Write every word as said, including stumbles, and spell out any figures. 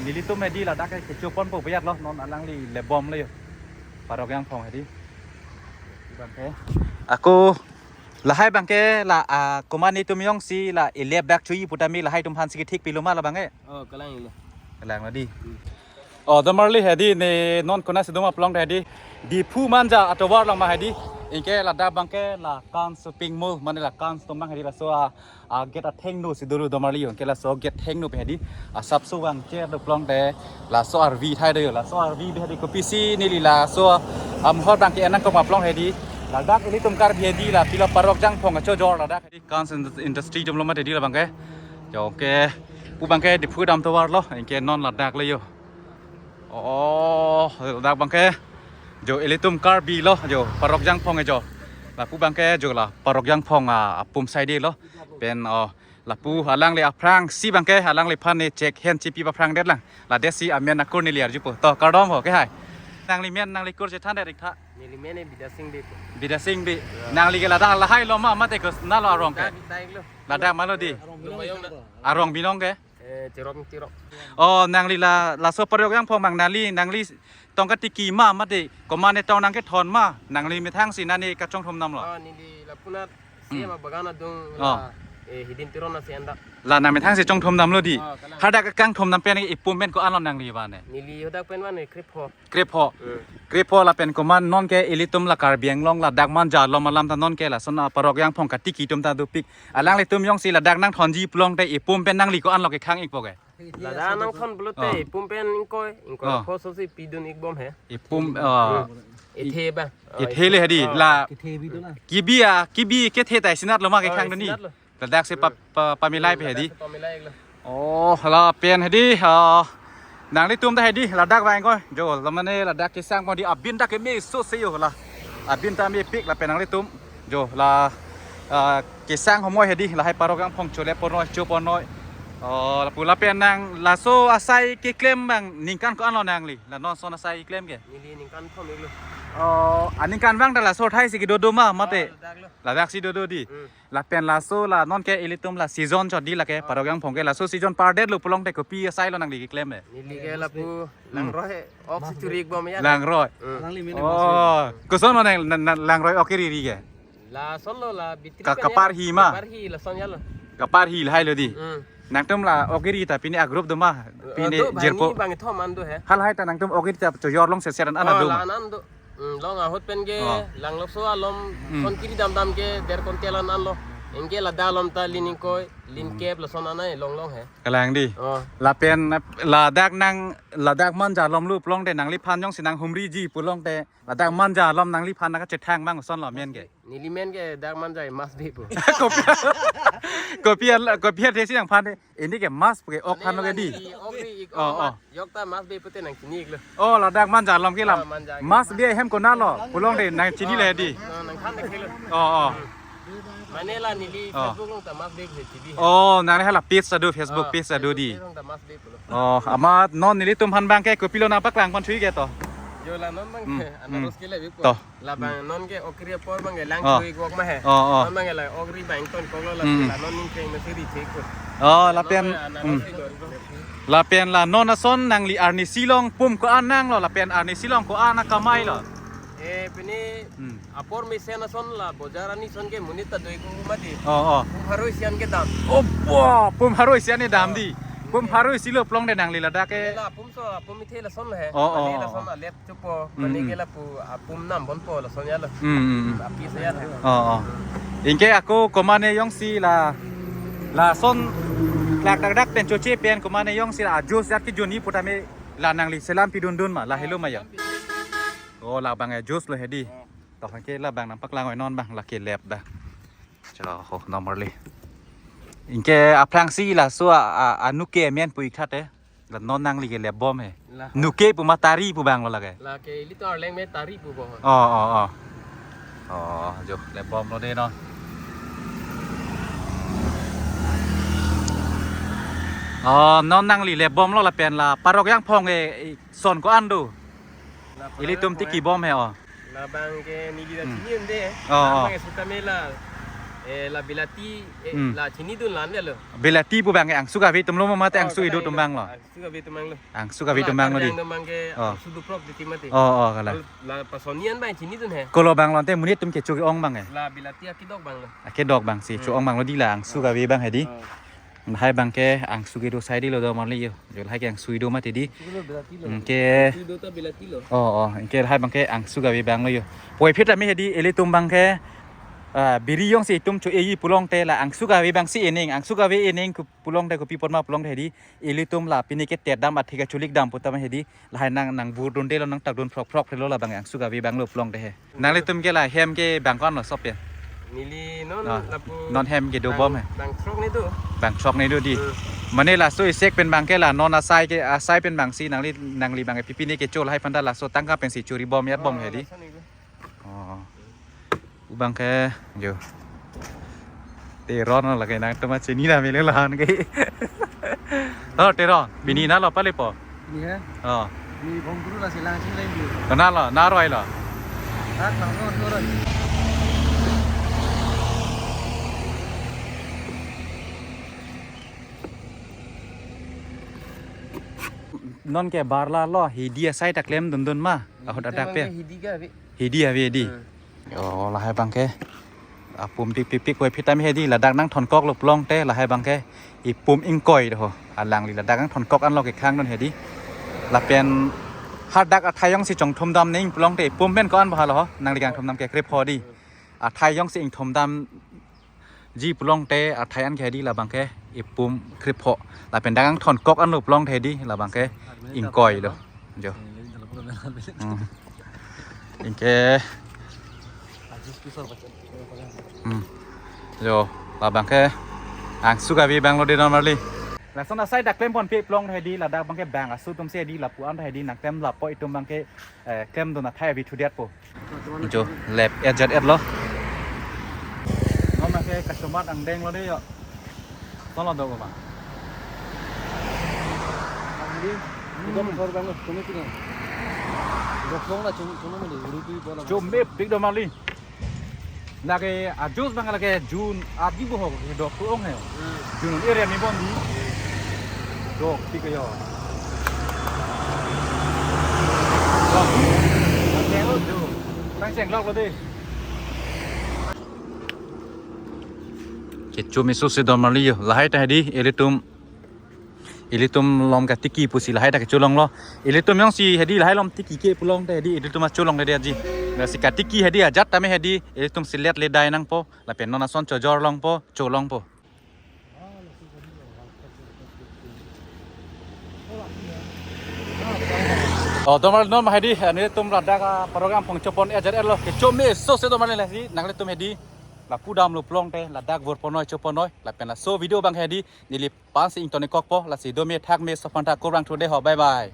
Nelitum hedi ladak ke kecho ponpo biar lo, non alangli lebom lo yo. Parok Jangphong hedi. Bangke. Ako lahai bangke la, ah, komat netum jongsi la elep dak chuji putame lahai atum aphan si kethik pilo ma la bangke. Oh, kalang ilo. Kalang lo di. Hmm. Oh, domarli hedi ne non konatsi doma pulote hedi. Diphu Manja atovar along ma hedi. Anke ladak bangke la Kans Shopping Mall, mane la Kans atum abang hedi laso a, a gate athengno si dolo domarli yo. Anke laso gate athengno pen hedi. Asapso vangche do pulote laso arvi thai do yo. Laso arvi pen hedi kopisi neli laso amahot bangke enang koma pulote hedi. Ladak ilitum Karbi hedi la pilo Parok Jangphong kachojor ladak hedi. Kans Indus-, Industry jom lo mati di la bangke. Jo ke pu bangke Diphu dam tovar lo, anke non ladak lo yo. Oh, ladak bangke. Jo ilitum Karbi lo, jo Parok Jangphong jo. Lapu bangke jo la Parok Jangphong a, apum side lo. Pen oh, lapu alangli aphrangsi bangke, alangliphan ne check hand chipi aphrang det lang. Ladesi amen akur neli arjupo. To, kardom ho, ke hai. Nangli men, nangli kur chethan det ik tha. Neli men e Bidya Sing Bey pu. Bidya Sing Bey. Ya. Nangli ke ladak lahai lo ma, mate ko nalo arong ke? Ladak, ladak lo. Ladak ma lo di. Arong Binong na. Arong Binong ke? Eh, Tirok, Tirok. Oh, nangli la, laso Parok Jangphong abang nangli, nangli tong katiki ma, mate komat ne tong nangkethon ma, nangli methang si nani kachongthom dam lo. Ah, neli lapunat Hmm. sema bagan adung Oh. la, eh, Hidin Teron asi anda. La nang methang si chongthom dam lo di. Oh, kalang. Hadak kangthom dam pen ipum pen ko-an lo nangli abang ne? Neli hadak pen abang ne krepho. Krepho. Hmm. Krepho lapen komat non ke ilitum la Karbi Anglong ladak Manja along alam ta non ke lason a Parok Jangphong katiki atum ta dopik. Alanglitum jongsi ladak nangthonji pulote ipum pen nangli ko-an lo kekhang ikpo ke? Ladak nangthon pulote Oh. ipum pen ingkoi, ingkoi Oh. pho so si pidun ikbom he. Ipum, oh. Hmm. Ithe ba. Oh, Ithe le hedi, Oh. la Kethe bi do na. kibi a, kibi kethe ta isinat lo ma Oh, kekhang do ni. isinat lo. Ladak si pa, pa, pamilai pe hedi. Ladak si pamilai lo. Oh, lapen hedi, ah, nanglitum ta hedi, ladak vang ko. Jo, la mane ladak kesang mo di abin ta keme so se yo la. Abin ta mepik lapen nanglitum. Jo, la, ah, kesang homoi hedi, lahai Parok Jangphong chole ponoi, cho ponoi. Oh, lapu lapen nang laso asai keklem abang ningkan ko-an lo nangli? La non ason asai keklem ke? Neli ningkan thom iklo. Oh, aningkan abang ta laso athai si kedo do ma, mate? Oh, ladak lo. Ladak si do do di. Hmm. Lapen laso la non ke ilitum la season chot di lake Ah. Parok Jangphong ke laso season pardet lo pulote kopi asai lo nangli keklem e? Neli ke lapu Hmm. langroi ok si churi ikbom ya. Langroi. Hmm. Alangli men Oh, koson lo nang, nang, nang langroi ok keri ri ke? Lason lo la bitri Ka-, pen ya. kaparhi ma? Kaparhi lason ya lo. Kaparhi lahai lo di. Hmm. Nangtum la ok keri ta pini a group do ma? Eh, Pini do, jirpo. Bang ni bang thom an do he. Halahai ta nangtum ok keri ta chojor long serser an Oh, do ma? la an do. Hmm, long ahut pen ke Oh. Langlokso alom Hmm. son kiri dam dam ke der kontel an lo. Anke ladak alom ta lin ingkoi, lin Hmm. kep lason anai long long he. Kalang di. Oh. Lapen ladak nang ladak Manja alom lo pulote nangliphan jongsi nanghumriji pulote ladak Manja alom nangliphan nangkachethang abang koson lo men ke? Neli men ke dak Manja mas be pu. Kopi, kopi, kopi athesi nangphan de. Ini ke mas pu ke ok Ane than lo ke la di. neli ok ri ik Oh, ok oh. mat. Yok ta mas be pute nangchini iklo. Oh, ladak Manja alom ke lam. Ah, Manja ke. Mas be ahem konat lo. Pulote nangchini Oh, le di. nang, nang, nangthan de khelo. Oh, oh. Mane la neli Oh. Facebook along ta mas be he chini he. Oh, nang hala page ta do, Facebook Ah, page ta do di. Facebook along ta mas be pulo. Oh, amat non nelitum aphan bangke kopilo nangpaklang pon thui ke to. Jo la non bang Hmm, ke, hmm. anaros ke le bi po. To. Labang non ke ok keri apor bang ke lang Oh. chui gok ma he. Oh, oh. Non bang ke la ok ri bang ton kok lo la Hmm. la non ning keng masi ri thek ko. Oh, La lapen, non ke ana hmm. si dor ko. Lapen la non ason nangli arnisi along pum ko-an nang lo, lapen arnisi along ko-an akamai lo. Eh, pini Hmm. apor mesen ason la bojar arni ason ke monit ta doi ko mati. Oh, oh. Pum pharo isi an ke dam. Oh, wah, pum pharo isi an ne dam Oh. di. Pum pharo isi lo pulote nangli ladak ke. Nela pum so, pum ithe lason he. Oh, oh, Mane oh. lason alet chupo, Hmm, mane hmm. ke lapu apum nam ponpo lason ya lo. Hmm, hmm, hmm. Api saya lo. Oh, oh. Anke ako komat ne jongsi la, lason klak dak dak pen choche pen komat ne jongsi la juice jat kejun-i putame la nangli selam pidun dun ma, la helo ma ya. Oh, labang a juice lo hedi. Oh. To anke labang nangpaklang oi non bang lake lep da. Cho ho normally. Anke aphrangsi laso a, a, anuke men pu ik tha te. La non nangli ke lebom he. La. Nuke pu ma tari pu bang lo lake. Lake ilitum arleng me tari pu bo. Oh, oh, oh. Oh, jo lebom lo de non. Oh, non nangli lebom lo lapen la Parok Jangphong e, e, son ko-an do. La Parok Jangphong e. Ilitum tiki bom he oh. Labang ke neli la Hmm. chini unde. Oh, oh. Labang ke sutame la. Eh, la bilati, eh, Hmm. la chinidun la-an avelo. Bilati pu abang ke angsu kave atum lo ma mate Oh, angsu kedo kadai atum lo. Abang lo? Angsu kave atum abang lo. Angsu kave atum abang lo di. Kadai atum abang ke Oh. angsu doprok di timati. Oh, oh, kalang. Kalau la pasoni an abang chinidun he. Kalau abang lo ante monit atum kecho ke-ong abang he. La bilati akedok abang lo. Akedok abang si, Hmm. cho-ong abang lo di la angsu kave abang he di. Oh. Lahai abang ke angsu kedo asai di lo do marli yo. Jo lahai ke angsu kedo mati di. Angsu kedo bilati lo. Hmm, ke. Angsu kedo ta bilati lo. Oh, oh, anke lahai abang ke angsu kave abang lo yo. Puvoiphit tame he di ilitum abang ke, ah, biri jongsi itum cho-eji pulote la angsu kave abang si ening, angsu kave ening ke pulote kopi apot ma pulote he di ilitum la pini ke tedam athe kacholik dam pu tame he di lahai nang nang burdunde lo nang takdun phrok phrok lo la abang angsu kave abang lo pulote he. Nanglitum ke la hem ke bang ko-an lo sop ya? Neli non Ah, lapu non hem kedo bang, bom he. Bang throk ni do. Bang throk ni do di. Hmm. Mane laso isek pen abang ke la non asai ke asai pen abang si nangli nangli abang ke pipine kecho lahai aphan ta laso tangka pensi chori bom ya bom Oh, he di. laso ni do. Oh. Abang ke jo. Teron lo lake nangtum ma chini na mele lahan ke. Oh, Teron, pini na lo pale po. Ni he? Oh. Ni bom guru la silang sing lagi. Kena lo, na roi lo. Tak, tak, tak, tak. Non ke barla lo, hidi asai ta klemdundun ma. Ahut adak pe. Hidi ke abi. Hidi ave di. Hmm. Yo, lahai abang ke. Apum pikpik puvoiphit tame he di ladak nang thonkok lo pulote lahai abang ke. Ipum ingkoi do ho. Alangli ladak nang thonkok an lo kekhang non he di. Lapen hadak athai jongsi chongthum dam ning pulote ipum pen ko-an bahal ho. Nangli kangthum dam ke krip ho di. Athai jongsi ingthum dam ji pulote athai an ke he di la abang ke ipum krip ho. Lapen dak nang thonkok an lo pulote he di la abang ke ingkoi lo. Jo. Hmm. Anke. Hmm. Jo, la abang ke angsu kave abang lo di don marli. Lason asai ta klem ponpe pulote he di ladak abang ke bang asu atum si he di lapu-an ta he di nangklem lapu itum abang ke, eh, klemdun athai avi thudet po. Jo, lep et jat et lo. Non abang ke customer angdeng lo de yo. Ton lo do ma. Dom sor bang lo, chome pik lo. Dok long la chom, chom lo de, uri pi bola. Chomepik do marli. Lake a-juice abang lake June adi bo ho ke dok tu ong he. Hmm. June area ni bon di. Dok tik yo. Dok. Lake lo June. Tang cheng lok lo de. Kecho meso se don marli yo. Lahai ta he di ilitum Ilitum lom katiki pusi lahai ta kecholong lo. Ilitum jongsi he di lahai lom tiki ke pulote he di ilitum ma cholong le dia ji. Lasi katiki he di ajat tame he di ilitum si let le dai nangpo. Lapen non ason chojor longpo, cholongpo. Oh, don marli non ma he di, ilitum ladak a-program pong chopon ajar lo. Kecho meso se don marli lasi nanglitum he di. Lapu dam lo pulote, ladak vor ponoi cho ponoi. Lapen laso video abang he di, neli pan si ingtonikokpo, lasi dome thakme sopan ta kurang thu de ho, bye bye.